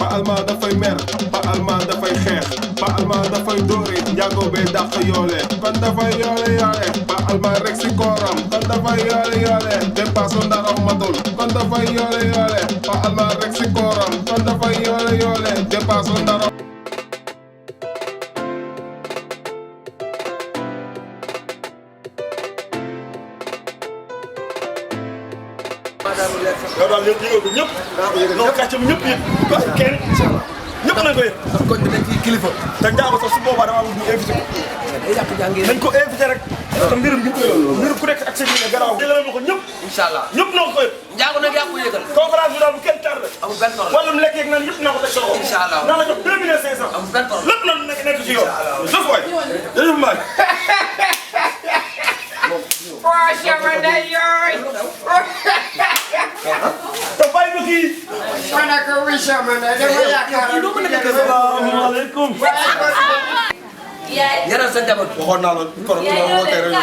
Pa alma dafay mer Pa alma dafay xeex Pa alma dafay dóore njaago bee dàq yoole kon dafay yoole Pa alma rek si kooram kon dafay yoole dépasse ndaraw matul kon dafay yoole Pa alma rek si kooram kon dafay yoole dépasse ndaraw yow daal yëpp yëngal ko ñëpp. non kàcce bi ñëpp yëpp. parce que kenn ñëpp nañ ko yëg. ndax kon dañ ciy kilifa. te njaago sax su boobaa dama am ñu invité ko. day yàq jàngee nañ ko invité rek. te mbirum mbirum ku nekk ak sa biir garaaw. jëlee ma ko ñëpp. incha allah ñëpp na ko yëg. njaago nag yaa ko yëgal. conférence bi daal bu kenn tardé. amul benn problème wala mu lekk yeeg naan yëpp naa ko teg sa loxo. incha allah naa la jox 2500. amul benn problème lépp na nekk ci yow. jëf waay jërëjëf Mbaye. te bàyyi ma kii. asalaamaaleykum. yaral sa njaboot. waxoon naa la kon ma wootee rek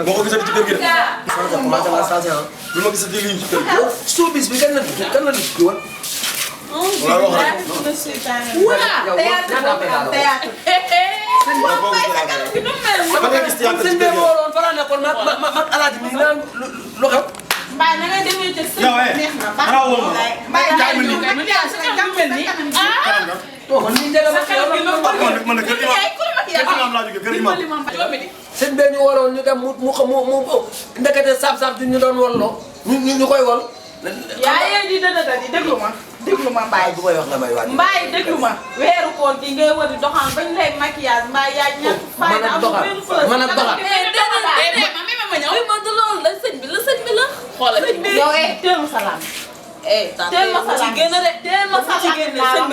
boo ko gisati ci kër gi de. macha allah saa bi ma gisati lii ci kër gi. showbiz bi kan la nit woon. waaw wax sëñ bi moo waroon fa la nekkoon ma alaaji mi naan lu xew. Mbaye na nga demee ca sëñ neex na ba. Mbaye kaay ma nii. kon ni njëriñ la man kër imam laa jógee kër imam. sëñ bi ñu waroon ñu dem mu ndekete saab-saab di ñu doon walloo ñu koy wol. yaa yee di di déglu ma Mbaye. bu may wax la may waaj. Mbaye déglu ma. weeru koor gi ngay wër di doxaan bañ lay maquillage Mbaye yaa ñàkk fayda amul benn fleur. man ak doxal xoolal yow teel ma salaam. teel ma salaam teel ma salaam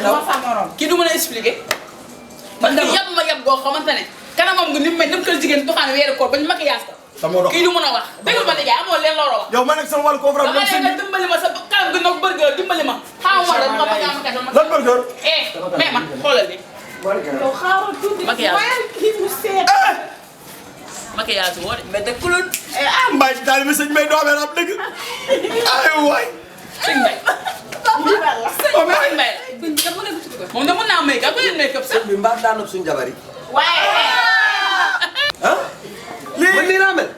ma sa morom. kii du mën a expliquer. parce que yab ma yab boo xamante ne kanamam nga ni mu mel dem kër jigéen doxaan weeru koor bañ maquillage ko. kii du mën a wax déglu ma nijaay amoo leen looloo wax. yow man ak sama wàllu conférence dama leen dimbali ma sa kanam gi nag bërgër dimbali ma. xaaral ma la ma bëgg a am kat ma. lan bërgër. mais man xoolal li yow xaaral tuuti. maquillage kii mu seet. maquillage woo de mais dëkk ku loon. Mbaye daal mi sëñ Mbaye doomee am dëgg. ay waay. sëñ Mbaye. sëñ Mbaye moom de mën naa make up yéen make up sax. sëñ bi mbaa daanaka suñu jabar yi. waaye. ah. lii man nii laa mel.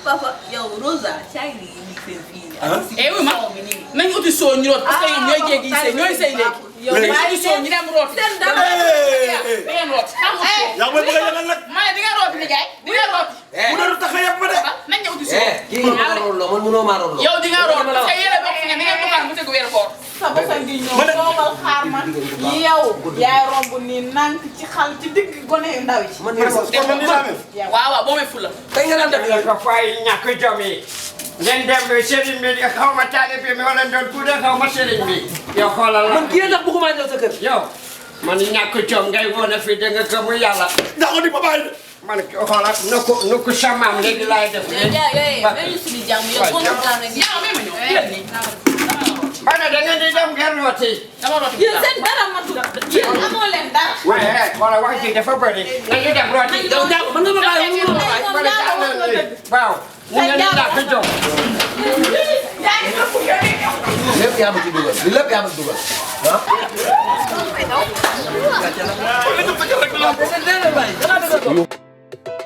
papa yow Rosa caay li indi seen fii eh oui ma nañu uti soo ñu root parce que ñoom ñooy jéegi sëy ñooy sëy léegi. nañu uti soo ñu dem root. seen dara da ngeen root. yaa may bëgg a yàqal nag. ma ne di nga root nijaay di nga root. mu doon tax a yàq ma de. nañ ñëw uti soo. kii nga ma roon loo man munoo maa roon loo. yow di nga root parce que yéen a bokk ngeen di ngeen bokkaan mu tegu weeru koor. sa bosan gi ñëw toogal xaar ma yow yaay romb nii nank ci xal ci digg gone yu ndaw yi. man nii waaw waaw boo may fula. tey nga daan def la ko fay ñàkk jom yi ngeen dem sëriñ bi xaw ma taalibe mi wala doon tuuti xaw ma sëriñ bi yow xoolal la man kii ndax bëgguma ñëw sa kër. yow man ñàkk jom ngay wone fi da nga gëmu yàlla ndax di ma bàyyi de. man xoolal nu ko samaam léegi laay def ñu suñu jàmm yow boo ma gaaw rek yaa may ma ñëw yéen nii. bana da ngeen di dem ngeen rooti dama root. yéen seen dara matul yéen amoo leen dara. waaye xoolal wax ji dafa bëri nañu dem rooti yow jàng mën nga ma bàyyi mën nga ma bàyyi. bari jàll leen waaw ñu ngeen di ñàkk jom lépp yaa ma ci dugal li lépp yaa ma ci dugal ah. kon li nga bëgg rek la.